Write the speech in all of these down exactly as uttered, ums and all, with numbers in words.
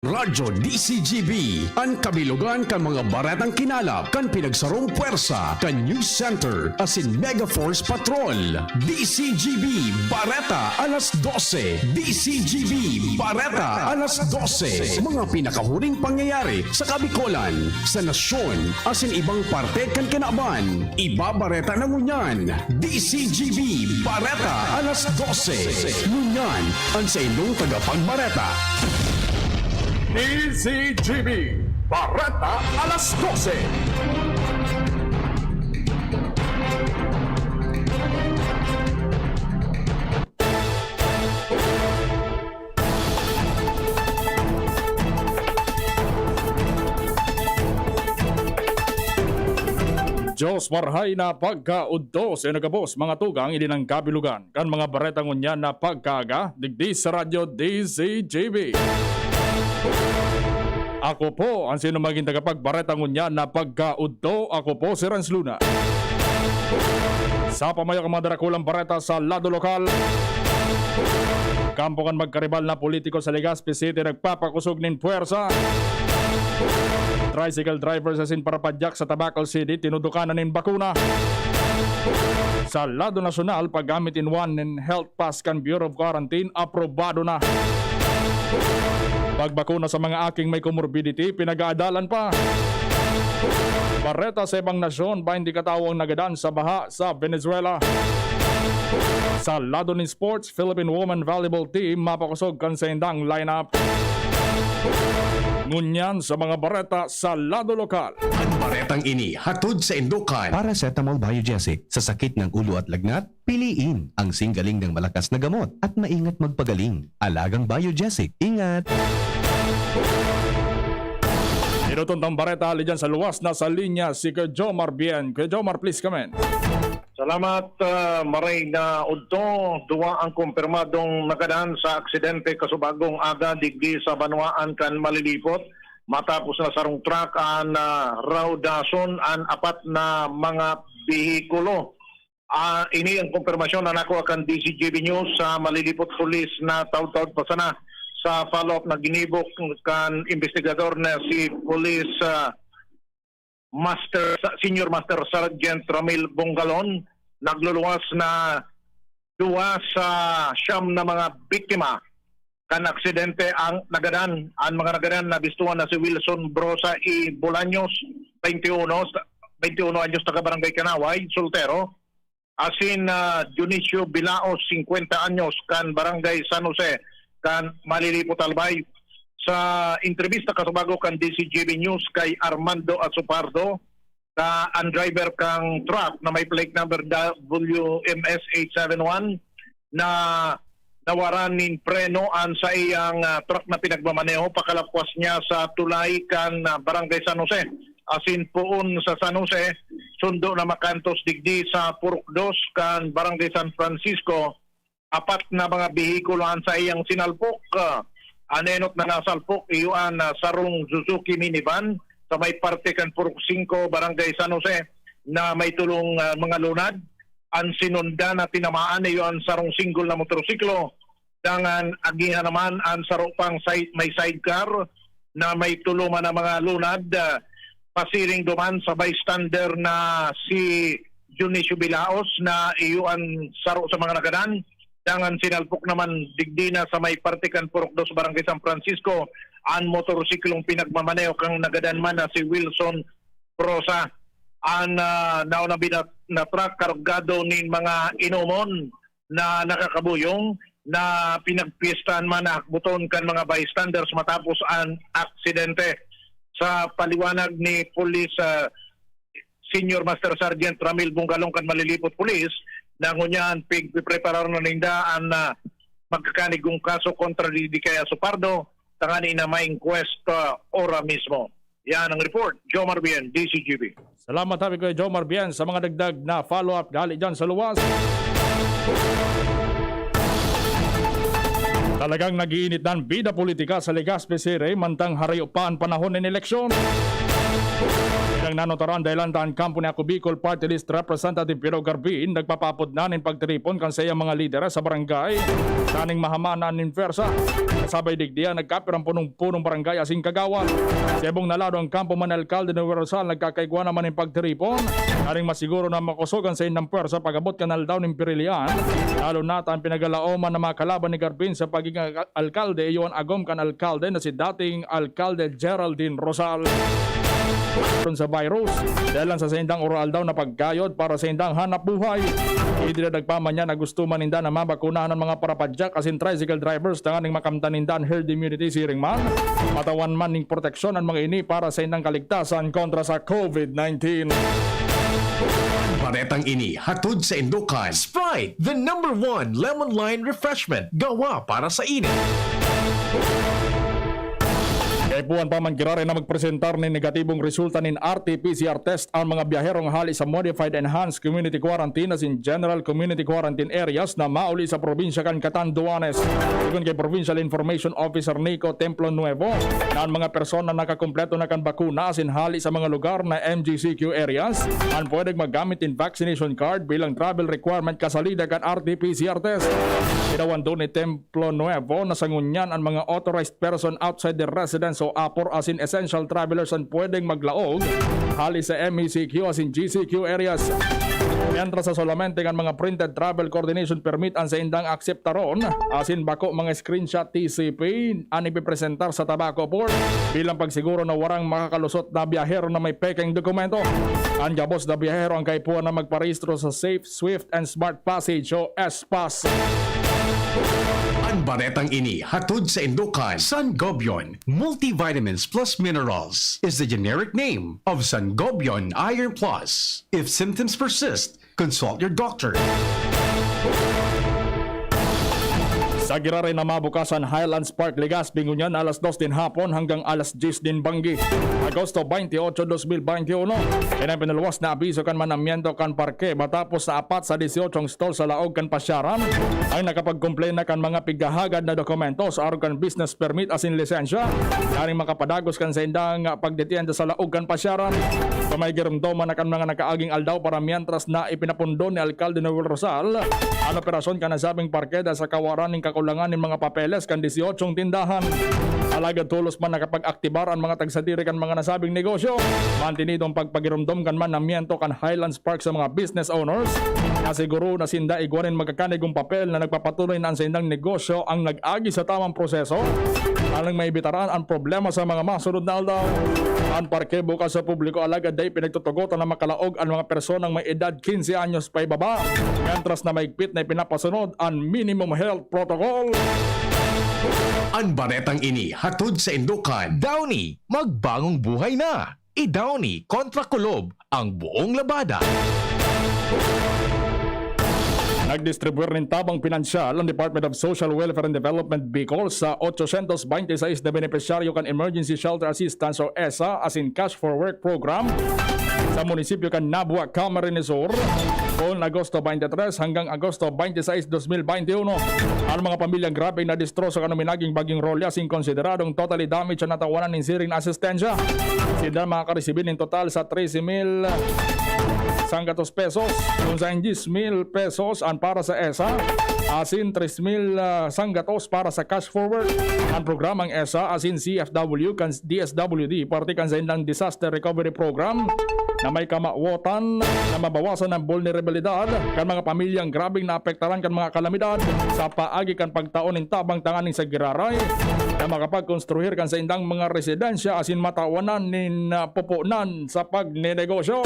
Radyo D C G B, an kabilogan kan mga baretang kinalap kan pinagsarong pwersa kan News Center asin Mega Force Patrol. D C G B Bareta alas dose. D C G B Bareta alas dose. Mga pinakahuring pangyayari sa Kabikolan, sa nasyon, asin ibang parte kan kinaban. Ibabareta na ngunyan. D C G B Bareta alas dose. Ngunyan, an saindong tagapagbareta. D C G B Bareta alas dose. Dios marhay na pagkaudto sa inyo gabos, mga tugang, ini an kabilogan kan mga bareta ngunyan na pagkaaga, digdi sa Radyo D Z G B. Ako po an saindong magin tagapagbareta ngunyan na pagkaudto. Ako po si Renz Luna. Sa pamayo kan mga darakulang bareta sa lado lokal, kampo kan magkaribal na politiko sa Legazpi City nagpapakosog nin pwersa. Tricycle driver sa sin parapadyak sa Tabaco City, tinudukan na nin bakuna. Sa lado nasyonal, paggamit nin one nin health pass kan Bureau of Quarantine, aprobado na. Pagbakuna sa mga aking may comorbidity, pinag-aadalan pa. Bareta sa ibang nasyon, baynte katawo an nagadan sa baha sa Venezuela. Sa lado nin sports, Philippine Women Volleyball Team mapakosog kan saindang lineup. Ngunyan sa mga bareta sa lado lokal. An baretang ini hatod saindo kan Paracetamol Biogesic. Sa sakit ng ulo at lagnat, piliin ang singgaling ng malakas na gamot at maingat magpagaling. Alagang Biogesic. Ingat! Inuton tang bareta, hali dyan sa luwas na sa linya si Kuya Jomar Bien. Kuya Jomar, please come in. Salamat, ah, maray na udto. Duwa ang kumpirmadong nagadan sa aksidente kasubagong aga digdi sa banwaan kan Malilipot. Matapos na sarong truck an, ah, raudason an apat na mga behikulo. Ah, ini ang kumpirmasyon na nakuha kan D Z G B News sa Malilipot Police na taud-taud pa sana sa follow-up na ginibo kan investigador na si Police, ah, Master, Senior Master Sergeant Ramil Bongalon. Nagluluwas na duwa sa siyam na mga biktima kan aksidente ang nagadan. An mga nagadan nabistuhan na si Wilson Brosa y Bolaños, twenty-one, twenty-one anyos, taga Barangay Kanaway, soltero, asin, ah, Dionisio Bilaos, singkwenta anyos, kan Barangay San Jose, kan Malilipot, Albay. Sa entrebista kasubago kan D Z G B News kay Armando Asopardo, ka an driver kang truck na may plate number W M S eight seven one na nawaran nin preno an saiyang, ah, truck na pinagmamaneho pakalapwas niya sa tulay kan, ah, Barangay San Jose. Asin poon sa San Jose, sundo na makantos digdi sa Purok Dos kan Barangay San Francisco, apat na mga behikulo an saiyang sinalpok. Ah, an enot na nasalpok, iyo an, ah, sarong Suzuki minivan sa may parte kan Purok Singko, Barangay San Jose, na may tolong, ah, mga lunad. An sinundan na tinamaan, iyo an sarong single na motorsiklo. Dangan agihan naman an saro pang side, may sidecar na may tolo man na mga lunad, ah, pasiring duman sa bystander na si Dionisio Bilaos na iyo an saro sa mga nagadan. Dangan sinalpok naman digdi na sa may parte kan Purok Dos, Barangay San Francisco, an motorsiklong pinagmamaneho kan nagadan man na si Wilson Prosa. An, ah, nauna binat-, na truck kargado nin mga inomon na nakakabuyong na pinagpiestahan man na hakboton kan mga bystanders matapos an aksidente. Sa paliwanag ni Police, ah, Senior Master Sergeant Ramil Bungalong kan Malilipot Police, na ngunyan pigpipreparar na ninda an, ah, magkakanigong kaso kontra di, di kay Asopardo, tangani na ma-inquest, ah, ora mismo. Yan ang report. Jomar Bien, D Z G B. Salamat, Happy Kuya Jomar Bien, sa mga dagdag na follow-up hali dyan sa luwas. Talagang nag-iinit na an bida politika sa Legazpi City, mantang harayo pa an panahon nin eleksyon. Bilang nanotaran, dahelan ta an kampo ni Ako Bicol Party List Representative Piero Garbin nagpapaapod na nin pagtiripon kan saiyang mga lideres sa barangay, taning mahamana nin pwersa. Kasabay digdi an nagkapirang punong-punong barangay asin kagawad. Sa ibong na lado, an kampo man ni Alkalde Noel Rosal nagkakaigwa naman nin pagtiripon, taning masiguro na makosog an saindang pwersa pag-abot kan aldaw nin pirilian, lalo na ta an pinagalaoman na mga kalaban ni Garbin sa pagiging alkalde iyo an agom kan alkalde na si dating Alkalde Geraldine Rosal. Aron sa virus, dahil lang sa saindang oro-aldaw na pagkayod para sa indang hanap buhay, idinadagpa man niya na gusto man ninda na mabakunahan ang mga parapadyak asin tricycle drivers tanganing makamtan ninda an herd immunity, siring man, matawan man ning proteksyon ang mga ini para sa indang kaligtasan kontra sa COVID nineteen. Ang baretang ini hatod sa indokan Sprite, the number one lemon lime refreshment, gawa para sa init. Kaipuhan pa man giraray na magpresentar nin negatibong resulta nin R T P C R test ang mga biyaherong hali sa Modified Enhanced Community Quarantine asin General Community Quarantine Areas na mauli sa probinsya kan Catanduanes. Sigon kay Provincial Information Officer Nico Templo Nuevo, na ang mga persona nakakumpleto na kan bakuna asin hali sa mga lugar na M G C Q areas, an pwedeng maggamit nin vaccination card bilang travel requirement kasalida kan R T P C R test. Tinawan ni Templo Nuevo na sa ngunyan an mga authorized person outside the residence o apor asin essential travelers an pwedeng maglaog hali sa M E C Q asin G C Q areas. Mientras sa solamente kan mga printed travel coordination permit an saindang akseptaron, asin bako mga screenshot T C P an ipipresentar sa Tabaco Port bilang pagsiguro na warang makakalusot na biyahero na may pekeng dokumento. An gabos na biyahero ang kaipuhan na magparehistro sa Safe, Swift and Smart Passage o S-Pass. Ang baretang ini hatod sa indokan Sangobion Multivitamins Plus Minerals is the generic name of Sangobion Iron Plus. If symptoms persist, consult your doctor. Sa giraray na mabukas an Highlands Park, Legazpi, ngunyan alas dos nin hapon hanggang alas dyes nin banggi, Agosto twenty-eight, dos mil bente uno. Yan ang pinaluwas na abiso kan manamiento kan parke matapos na apat sa disiotso stall sa laog kan pasyaran ang nakapagkumplena kan mga pighahagad na dokumentos arog kan business permit asin lisensya, tanganing makapadagos kan saindang pagdetienda sa laog kan pasyaran. Sa may giromdoman na kan mga nakaaging aldaw para mientras na ipinapundon ni Alkalde Noel Rosal an operasyon kan nasabing parke dahil sa kawaran nin kakulangan nin mga papeles kan disiotso tindahan. Alagad tolos man nakapag-aktibar an mga tagsadiri kan mga nasabing negosyo. Mantinido an pagpagiromdom kan manamiento kan Highlands Park sa mga business owners na siguro na sinda igwa nin magkakanigong papel na nagpapatuloy na an saindang negosyo ang nag-agi sa tamang proseso, alang maibitaran ang problema sa mga masunod na aldaw. An parke bukas sa publiko, alagad dai pinagtutugotan na makalaog an mga personang may edad quince anyos paibaba, mientras na maigpit na ipinapasunod an minimum health protocol. An baretang ini hatod sa indokan Downy, magbangong buhay na. I-Downy kontra kulob ang buong labada. Nagdistribuir nin tabang pinansyal ang Department of Social Welfare and Development Bicol sa ochocientos bente y seis na benepisyaryo kan Emergency Shelter Assistance o ESSA asin Cash for Work Program sa munisipyo kan Nabua, Camarines Sur, kon Agosto twenty-three hanggang Agosto twenty-six, dos mil bente uno. Ang mga pamilyang grabeng nadistroso kan uminaging Bagyong Rolly asin konsideradong totally damaged an natawanan nin siring na asistensya. Sinda makakaresibi nin total sa trese mil sanggatos pesos, kun saen dyes mil pesos an para sa ESSA, asin tres mil, ah, sanggatos para sa Cash for Work. An programang ESSA asin C F W kan D S W D, parte kan saindang Disaster Recovery Program, na may kamawotan na mabawasan ang bulnerabilidad kan mga pamilyang grabeng naapektaran kan mga kalamidad sa paagi kan pagtao nin tabang tanganing sa giraray na makapagkonstruhir kan saindang mga residensya asin matawanan nin, ah, pupunan sa pagnenegosyo.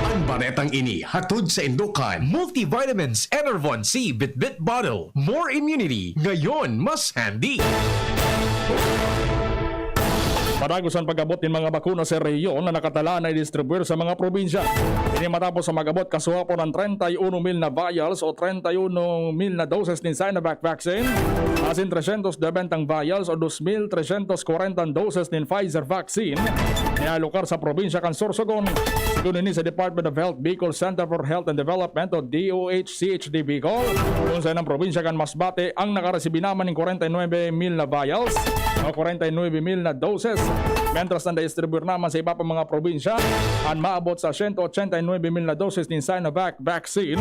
Ang baretang ini hatod sa indokan Multivitamins Enervon C Bitbit Bottle. More immunity, ngayon mas handy. Padagos an pag-abot nin mga bakuna sa rehiyon na nakatalaan na idistribuir sa mga probinsya. Ini matapos sa mag-abot kasuhapon an treinta y uno mil na vials o treinta y uno mil na doses nin Sinovac vaccine, asin trescientos debentang vials o dos mil trescientos kwarenta doses nin Pfizer vaccine na ialokar sa probinsya kan Sorsogon. Sigon ini sa Department of Health Bicol Center for Health and Development o D O H C H D Bicol, kun saen ang probinsya kan Masbate ang nakaresibi naman nin kwarenta y nuebe mil na vials, o kwarenta y nuebe mil na doses. Mientras na distribuir naman sa iba pa mga probinsya, an maabot sa sento ochenta y nuebe mil na doses nin Sinovac vaccine,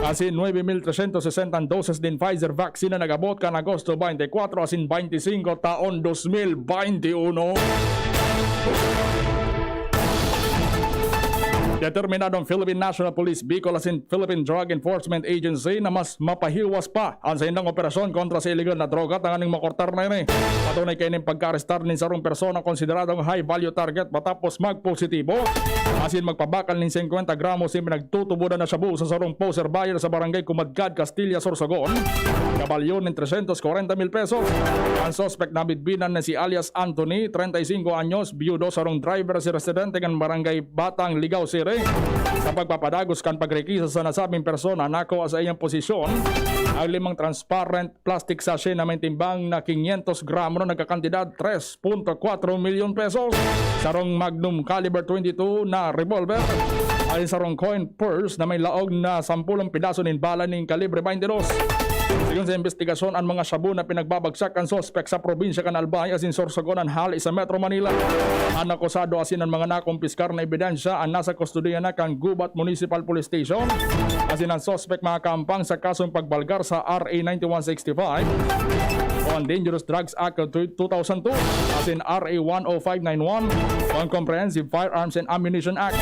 asin nuebe mil tresyentos sesenta doses nin Pfizer vaccine na nag-abot kan Agosto twenty-four asin twenty-five taon dos mil twenty-one. Determinado ang Philippine National Police Bicol asin Philippine Drug Enforcement Agency na mas mapahiwas pa an saindang operasyon kontra sa iligal na droga tanganing makortar na ini. Patunay kaining pagkaarestar nin sarong persona konsideradong high value target matapos magpositibo asin magpabakal nin singkwenta gramos nin pinagtutubodan na shabu sa sarong poser buyer sa Barangay Kumadkad, Castilla, Sorsogon, kabalyo nin tresyentos kwarenta mil pesos. Ang suspek nabidbinan na si alias Anthony, treinta y cinco anyos, biyudo, sarong driver, si residente kan Barangay Batang, Ligao City. Sa pagpapadagos kan pagrekisa sa nasabing persona, nakuha sa iyang posisyon ang limang transparent plastic sachet na may timbang na quinientos gramo na nagkakantidad tres punto kwatro milyon pesos, sarong Magnum caliber twenty-two na revolver, asin sarong coin purse na may laog na sampulong pidaso nin bala nin kalibre twenty-dos. Sigon sa imbestigasyon, an mga shabu na pinagbabagsak kan suspek sa probinsya kan Albay asin Sorsogon an hali sa Metro Manila. An akusado asin an mga nakumpiskar na ebidensya an nasa kustodiya na kan Gubat Municipal Police Station, asin an suspek makakaampang sa kasong pagbalgar sa R A ninety-one sixty-five o an Dangerous Drugs Act of two thousand two, asin R A one oh five nine one o an Comprehensive Firearms and Ammunition Act.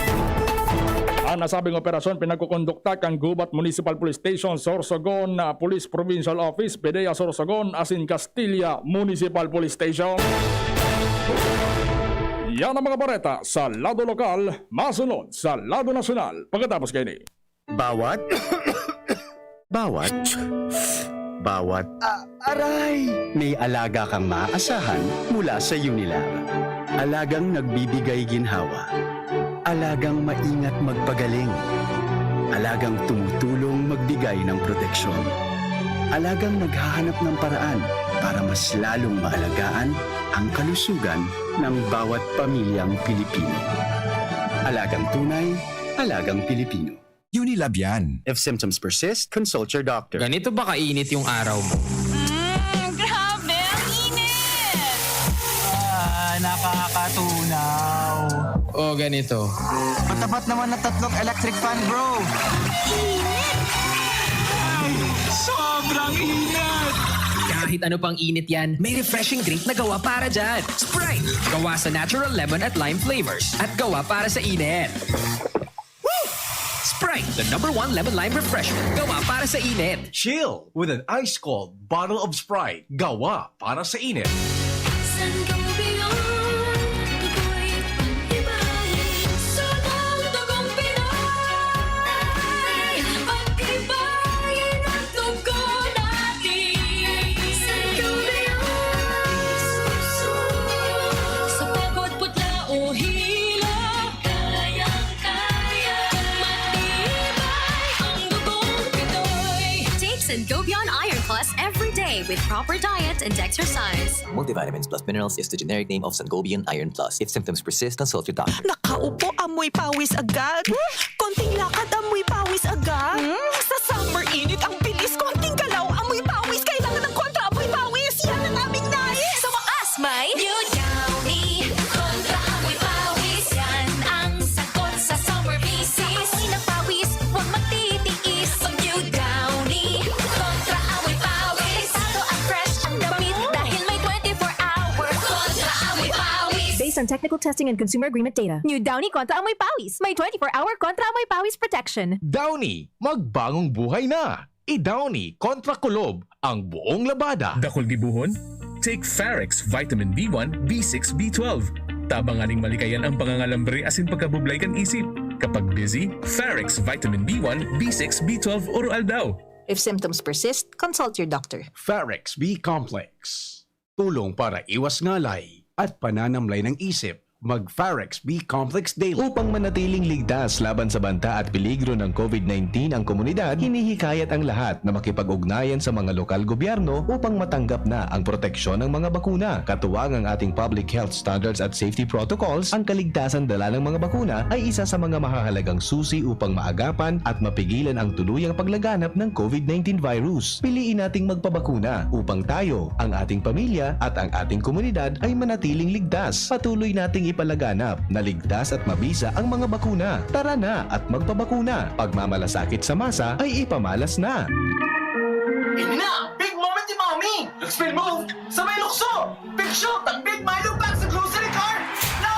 An nasabing operasyon pinagkukondukta kan Gubat Municipal Police Station, Sorsogon, ah, Police Provincial Office, PDEA Sorsogon, asin Castilla Municipal Police Station. Yan ang mga bareta sa lado lokal, masunod sa lado nasyonal. Pagkatapos kaini. Bawat, bawat, bawat Ah, aray! May alaga kang maaasahan mula sa Unilar. Alagang nagbibigay ginhawa. Alagang maingat magpagaling. Alagang tumutulong magbigay ng proteksyon. Alagang naghahanap ng paraan para mas lalong maalagaan ang kalusugan ng bawat pamilyang Pilipino. Alagang tunay, alagang Pilipino. Unilab yan. If symptoms persist, consult your doctor. Ganito ba kainit yung araw mo? Mm, grabe! Ang init! Ah, nakakatunaw. O ganito. Matapat naman na tatlong electric fan, bro. Ay, sobrang init! Kahit ano pang init yan, may refreshing drink na gawa para dyan. Sprite! Gawa sa natural lemon at lime flavors. At gawa para sa init. Sprite, the number one lemon lime refreshment. Gawa para sa init. Chill with an ice cold bottle of Sprite. Gawa para sa init. Sangobion, ako'y pag-ibahin sa mundong Pinoy. Pag-ibahin ang dugo natin. Sangobion, sa pagod, putla o hilo. Kayang-kaya, matibay ang dugong Pinoy. Take Sangobion Iron Plus every day with proper diet and exercise. Multivitamins plus minerals is the generic name of Sangobion Iron Plus. If symptoms persist, consult your doctor. Nakaupo, amoy pawis agad. Konting lakad, amoy pawis agad. Hmm? Sa summer init, ang bilis, konting galaw, amoy pawis. Kailangan ng kontra amoy pawis. Yan ang aming nais. Sa wakas, may New Downy Kontra Amoy Pawis. Yan ang sagot sa summer bisis. Sa amoy ng pawis, huwag magtitiis. Mag New Downy Kontra Amoy Pawis. Delikado at fresh ang damit dahil may twenty-four hour Kontra Amoy Pawis. Based on technical testing and consumer agreement data. New Downy Kontra Amoy Pawis. May twenty-four hour Kontra Amoy Pawis protection. Downy, magbagong buhay na! I-Downy kontra kulob ang buong labada. Dakul gibohon? Take Farex Vitamin B one, B six, B twelve. Tabangan ning malikayan ang pangangalambre asin pagkabublay kan isip. Kapag busy, Farex Vitamin B one, B six, B twelve oro-aldaw. If symptoms persist, consult your doctor. Farex B Complex. Tulong para iwas ngalay at pananamlay ng isip. Mag-Pharex B Complex Daily. Upang manatiling ligtas laban sa banta at peligro ng COVID nineteen ang komunidad, hinihikayat ang lahat na makipag-ugnayan sa mga lokal gobyerno upang matanggap na ang proteksyon ng mga bakuna. Katuwang ang ating public health standards at safety protocols, ang kaligtasan dala ng mga bakuna ay isa sa mga mahahalagang susi upang maagapan at mapigilan ang tuluyang paglaganap ng COVID nineteen virus. Piliin nating magpabakuna upang tayo, ang ating pamilya at ang ating komunidad ay manatiling ligtas. Patuloy nating ipalaganap na ligtas at mabisa ang mga bakuna. Tara na at magpabakuna. Pagmamalasakit sa masa ay ipamalas na. Ini na ang big moment ni Mommy! Nag-spin move sa may lukso! Big shot ang Big Milo Pack sa grocery cart! No!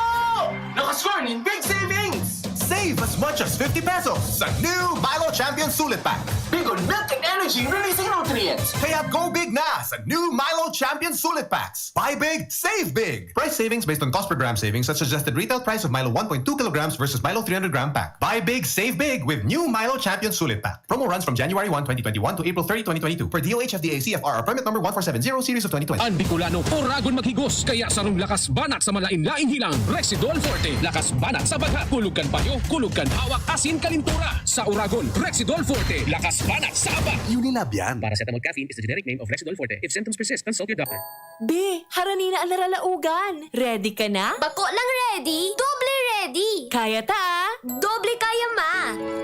Nakascore nin big savings! Save as much as fifty pesos sa new Milo Champion Sulit Pack. Big on milk and energy releasing nutrients. Kaya go big na sa new Milo Champion Sulit Packs. Buy big, save big. Price savings based on cost per gram savings at suggested retail price of Milo one point two kilograms versus Milo three hundred gram pack. Buy big, save big with new Milo Champion Sulit Pack. Promo runs from January one, twenty twenty-one to April thirty, twenty twenty-two, per D O H F D A C F R or permit number one four seven zero series of twenty twenty. Ang Bicolano, oragon maghigos, kaya sarong lakas banat sa malain-laing hilang. Rexidol Forte, lakas banat sa bagha, kulog kan payo, kulog kan hawak, asin kalintura. Sa oragon, Rexidol Forte, lakas banat sa aba. Unilab yan. Paracetamol caffeine is the generic name of Rexidol Forte. If symptoms persist, consult your doctor. Be, harani na an naralaogan. Ready ka na? Bako lang ready, doble ready! Kaya ta, ah. Doble kaya, ma!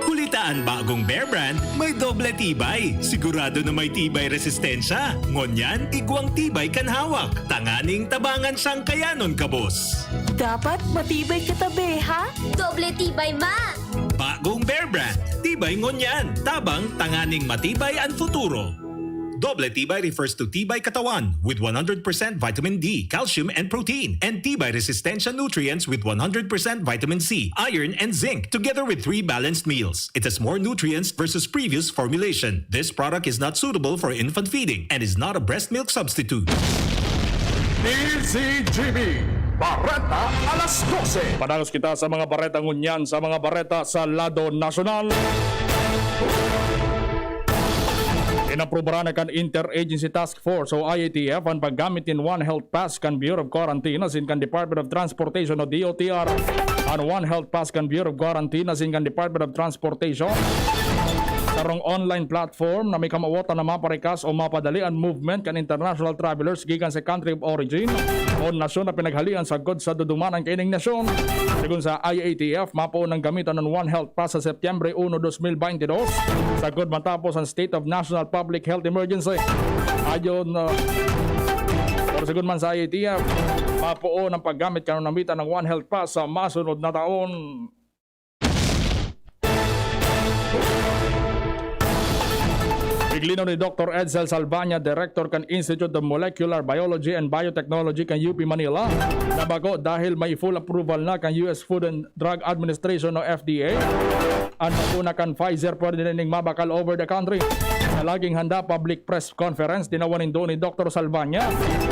Huli ta an bagong Bear Brand, may doble tibay. Sigurado na may tibay resistensya. Ngunyan, igwang tibay kan hawak. Tanganing tabangan siyang kayanon kabos. Dapat matibay ka ta, Be, ha? Doble tibay, ma! Bagong Bear Brand, tibay ngunyan. Tabang tanganing matibay an futuro. Doble tibay refers to tibay katawan with one hundred percent vitamin D, calcium, and protein, and tibay resistensya nutrients with one hundred percent vitamin C, iron, and zinc, together with three balanced meals. It has more nutrients versus previous formulation. This product is not suitable for infant feeding and is not a breast milk substitute. D Z G B, Bareta alas dose. Padagos kita sa mga bareta ngunyan sa mga bareta sa lado nasyonal. Inaprubaran na kan Interagency Task Force o I A T F an paggamit nin One Health Pass kan Bureau of Quarantine asin kan Department of Transportation o D O T R. An One Health Pass kan Bureau of Quarantine asin kan Department of Transportation, sarong online platform na may kamawotan na maparikas o mapadali an movement kan international travelers gikan sa country of origin o nasyon na pinaghalian sagkod sa dudumanan kaining nasyon. Segun sa I A T F, mapoon nang gamitan an One Health Pass sa Setyembre uno, dos mil baynte dos, sagkod matapos an State of National Public Health Emergency. Ayon, uh, pero segun man sa I A T F, mapoon ang paggamit kan namitan ng One Health Pass sa masunod na taon. Iglinaw ni Doktor Edsel Salvaña, Director kan Institute of Molecular Biology and Biotechnology kan U P Manila, na bako dahil may full approval na kan U S Food and Drug Administration o F D A an bakuna kan Pfizer pwede na ning mabakal over the country. Sa laging handa public press conference, tinawan nindo ni Doktor Salvaña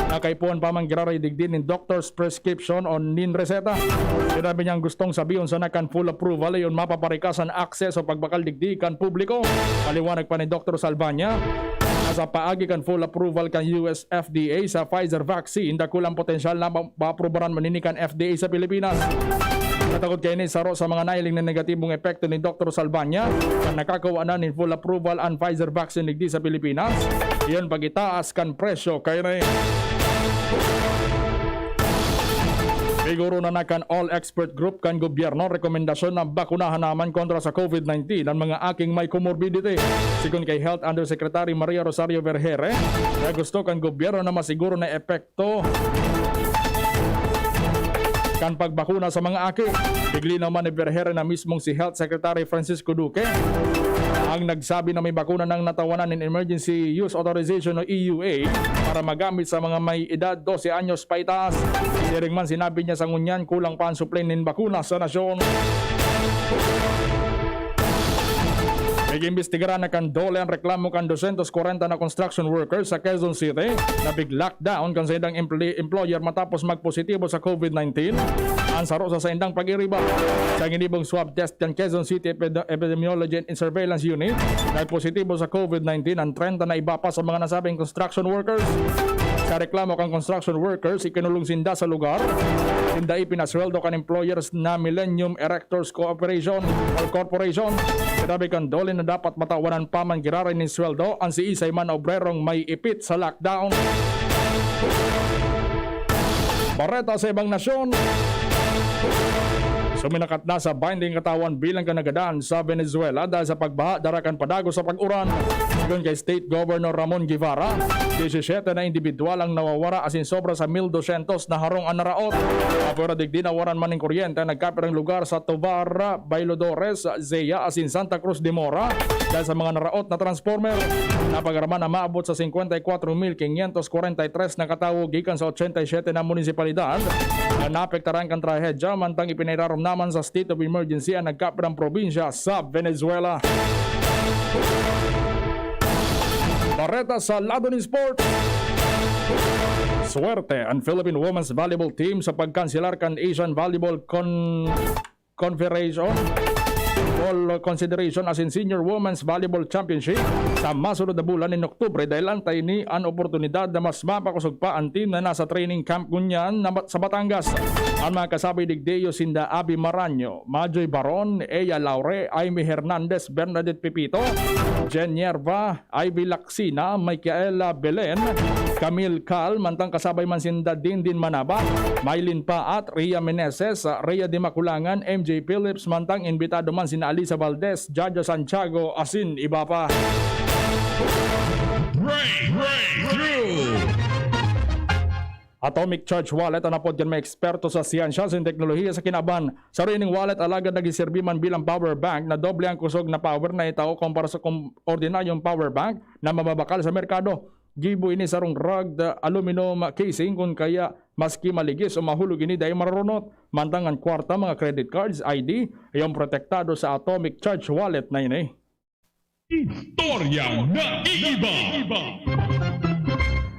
na kaipuhan pa man giraray digdi nin doctor's prescription o nin reseta. Sinabi niyang gustong sabihon sana kan full approval ayon mapaparikas an access o pagbakal digdi kan publiko. Paliwanag pa ni Doktor Salvaña, na sa paagi kan full approval kan U S F D A sa Pfizer vaccine, dakulang potensyal na ma- maaprubaran man ini kan F D A sa Pilipinas. Natakod kaini saro sa mga nahiling na negatibong epekto ni Doktor Salvaña kan nakakawa na nin full approval an Pfizer vaccine digdi sa Pilipinas. Iyon pag-itaas kan presyo kaini. Siguro na na kan All Expert Group kan gobyerno rekomendasyon na bakunahan naman kontra sa COVID nineteen ang mga aking may comorbidity. Sigon kay Health Undersecretary Maria Rosario Vergere, na gusto kan gobyerno na masiguro na epekto kan pagbakuna sa mga aki. Iglinaw man ni Vergere na mismong si Health Secretary Francisco Duque ang nagsabi na may bakuna nang natawanan nin Emergency Use Authorization o E U A para magamit sa mga may edad dose anyos paitaas. Siring man, sinabi niya sa ngunyan kulang pa ang supply nin bakuna sa nasyon. Nag-imbestigaran na kan DOLE ang reklamo kan dosyentos kwarenta na construction workers sa Quezon City na big lockdown kan saindang employer matapos magpositibo sa COVID nineteen ang saro sa saindang pag-iriba. Sa ginibong swab test kan Quezon City Epid- Epidemiology and Surveillance Unit, nagpositibo sa COVID nineteen ang trenta na iba pa sa mga nasabing construction workers. Sa reklamo kan construction workers, ikinulong sinda sa lugar. Sinda ipinasweldo kan employers na Millennium Erectors Cooperation or Corporation. Sinabi kan DOLE na dapat matawanan pa man giraray nin sweldo an siisay man na obrerong may ipit sa lockdown. Bareta sa ibang nasyon. Suminakat na sa binding katawan bilang kanagadan sa Venezuela dahil sa pagbaha dara kan padagos sa pag-uran. Sigon kay State Governor Ramon Guevara, disisyete na indibidwal ang nawawara asin sobra sa mil dosyentos na harong an naraot. Apwera digdi nawaran man nin kuryente ang nagkapirang lugar sa Tovar, Bailodores, Zea asin Santa Cruz de Mora dahil sa mga naraot na transformer. Napag-araman na maabot sa singkwenta y kwatro mil quinientos kwarenta y tres na katawo gikan sa ochenta y siyete na munisipalidad na naapektaran kan trahedya, mantang ipinairarom naman sa state of emergency ang nagkapirang probinsya sa Venezuela. Bareta sa lado nin sports. Swerte ang Philippine Women's Volleyball Team sa pagkanselar kan Asian Volleyball Con-, Confederation All Consideration asin Senior Women's Volleyball Championship sa masunod na bulan nin Oktubre, dahil antay ini an oportunidad na mas mapakosog pa an team na nasa training camp ngunyan na Bat-, sa Batangas. An mga kasabi digdi iyo sinda Abby Maranyo, Majoy Baron, Ea Laure, Aimee Hernandez, Bernadette Pepito, Jen Yerba, Ivy Lacsina, Micaela Belen, Camille Cal, mantang kasabay man sinda Dindin Manaba, Mylene Paat, Ria Meneses, Rhea Dimaculangan, M J Phillips, mantang imbitado man sina Alyssa Valdez, Jaja Santiago, asin iba pa. Break, breakthrough. Atomic Charge Wallet an apod kan mga eksperto sa siyensya asin teknolohiya sa kinaban. Saro ining wallet, alagad nagsiserbi man bilang power bank na doble ang kusog na power na itao kumpara sa kom-, ordinaryong power bank na mababakal sa merkado. Gibo ini sarong rugged aluminum casing, kun kaya maski maligis o mahulog ini, dai marurunot. Mantang an kwarta, mga credit cards, I D, iyo protektado sa Atomic Charge Wallet na ini. Istoryang naiiba.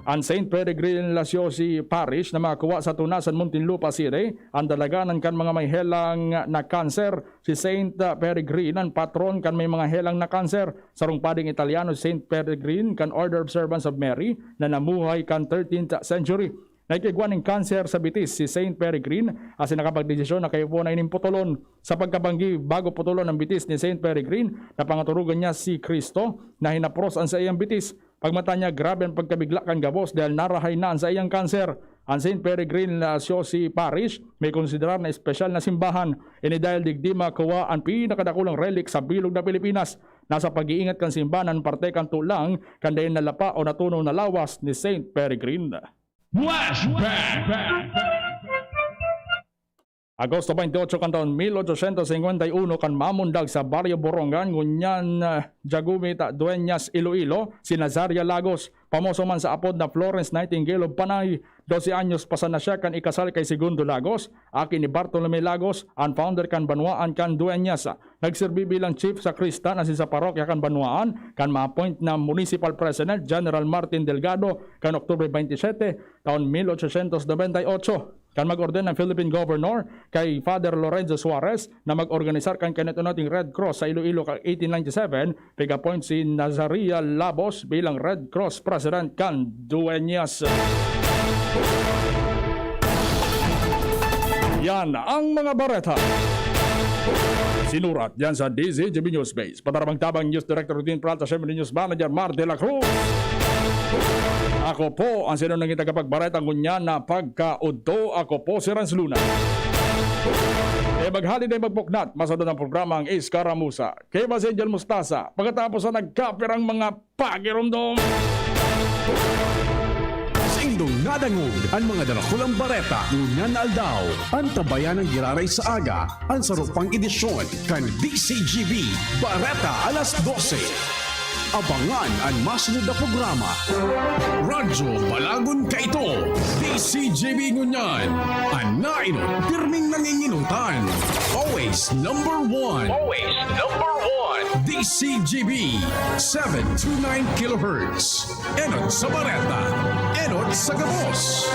An Saint Peregrine Lasiosi Parish na makuha sa Tunasan, Muntinlupa City, an dalaganan kan mga may helang na kanser. Si Saint Peregrine an patron kan may mga helang na kanser. Sarong pading Italiano si Saint Peregrine kan Order of Servants of Mary na namuhay kan thirteenth century. Nagkaigwa nin kanser sa bitis si Saint Peregrine asin nakapagdesisyon na kaipuon na ining putolon. Sa pagkabanggi, bago putolon ang bitis ni Saint Peregrine, napangaturugan niya si Cristo na hinapros an saiyang bitis. Pagmata niya, grabe an pagkabigla kan gabos dahil narahay na an saiyang kanser. An Saint Peregrine Lasiosi Parish may konsiderar na espesyal na simbahan. Ini dahil digdi makuha an pinakadakulang relic sa bilog na Pilipinas. Nasa pag-iingat kan simbahan an parte kan tulang kan daing nalapa o natunaw na lawas ni Saint Peregrine. Flashback! Agosto twenty-eight kan taon mil ochocientos cincuenta y uno, kan mamundag sa Barrio Borongan, ngunyan, ah, Jagumit, ah, Dueñas, Iloilo, si Nazaria Lagos, pamoso man sa apod na Florence Nightingale of Panay. Doce anyos pa sana siya kan ikasal kay Segundo Lagos, aki ni Bartolome Lagos, an founder kan banwaan kan Dueñas. Nagserbi bilang chief sacristan asin sa parokya kan banwaan kan ma-appoint na municipal president, General Martin Delgado, kan Oktubre twenty-seven, taon mil ochocientos noventa y ocho. Kan mag-ordain ang Philippine Governor kay Father Lorenzo Suarez na mag-organisar kan kanito-niting Red Cross sa Iloilo kan eighteen ninety-seven, pig-appoint si Nazaria Labos bilang Red Cross President kan Dueñas. Yan ang mga bareta. Sinurat yan sa D Z G B News Base. Patarabang-tabang News Director Rodin Peralta, siyempre News Manager Mar de la Cruz. Ako po ang sinunangin tagapagbareta ngunyan na pagkaudto. Ako po si Renz Luna. E maghali na magpuknat, masunod ang programang Iskaramusa. Kay Mas Angel Mustasa, pagkatapos na nagkapirang mga pagiromdom. Saindong nadangog an mga darakulang bareta ngunyan na aldaw. Antabayan an giraray sa aga, an saro pang edisyon kan D C G B Bareta alas dose. Abangan an masunod na programa. Radyo Balagon Kaito, D C G B ngunyan. An nainot, pirming nanginginotan. Always number one. Always number one. D C G B, seven two nine kilohertz. Enot sa bareta, enot sa gabos.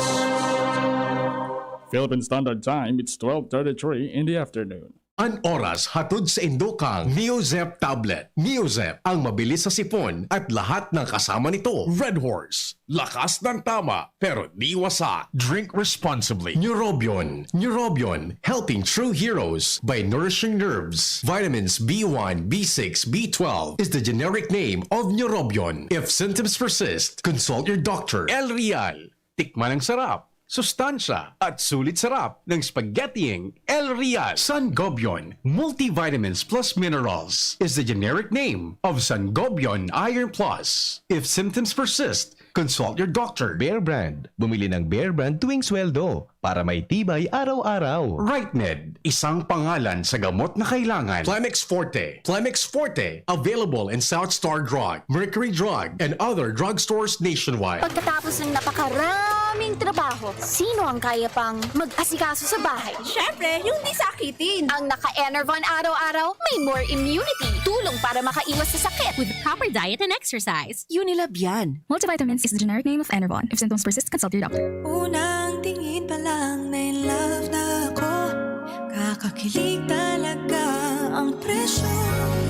Philippine Standard Time, it's twelve thirty-three in the afternoon. An oras hatod sa indo kang Neozep tablet. Neozep, ang mabilis sa sipon at lahat ng kasama nito. Red Horse, lakas ng tama, pero di wasa. Drink responsibly. Neurobion. Neurobion, helping true heroes by nourishing nerves. Vitamins B one, B six, B twelve is the generic name of Neurobion. If symptoms persist, consult your doctor. El Real. Tikman ang sarap, sustansya, at sulit sarap ng spaghettiing El Real. Sangobion Multivitamins Plus Minerals is the generic name of Sangobion Iron Plus. If symptoms persist, consult your doctor. Bear Brand. Bumili ng Bear Brand tuwing sweldo para may tibay araw-araw. Rightmed, isang pangalan sa gamot na kailangan. Plemex Forte. Plemex Forte, available in South Star Drug, Mercury Drug, and other drugstores nationwide. Pagkatapos ng napakaraming trabaho, sino ang kaya pang mag-asikaso sa bahay? Siyempre, yung di sakitin. Ang naka-Enervon araw-araw, may more immunity. Tulong para makaiwas sa sakit. With proper diet and exercise. Unilab yan. Multivitamins is the generic name of Enervon. If symptoms persist, consult your doctor. Unang tingin pa lang na in love na ako. Kakakilig talaga ang presyo.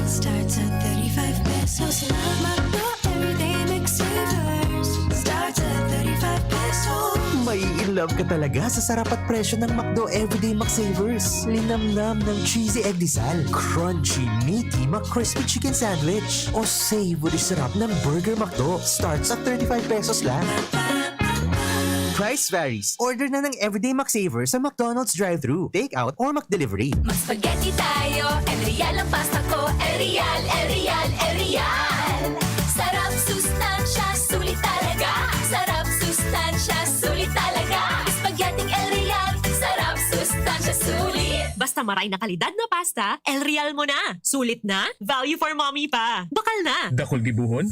Starts at thirty-five pesos lang. McDo Everyday McSavers. Starts at thirty-five pesos. Mai-in love ka talaga sa sarap at presyo ng McDo Everyday McSavers. Linamnam ng cheesy egg disal, crunchy, meaty, crispy chicken sandwich, o savory sarap ng Burger McDo. Starts at thirty-five pesos lang. Price varies. Order na ng Everyday McSaver sa McDonald's drive-thru, take-out, or McDelivery. Mag-spaghetti tayo, El Real ang pasta ko. El Real, El Real, El Real. Sarap, sustansya, sulit talaga. Sarap, sustansya, sulit talaga. Spaghetti El Real. Sarap, sustansya, sulit. Basta maray na kalidad na pasta, El Real mo na. Sulit na, value for mommy pa. Bakal na. Dakul gibohon,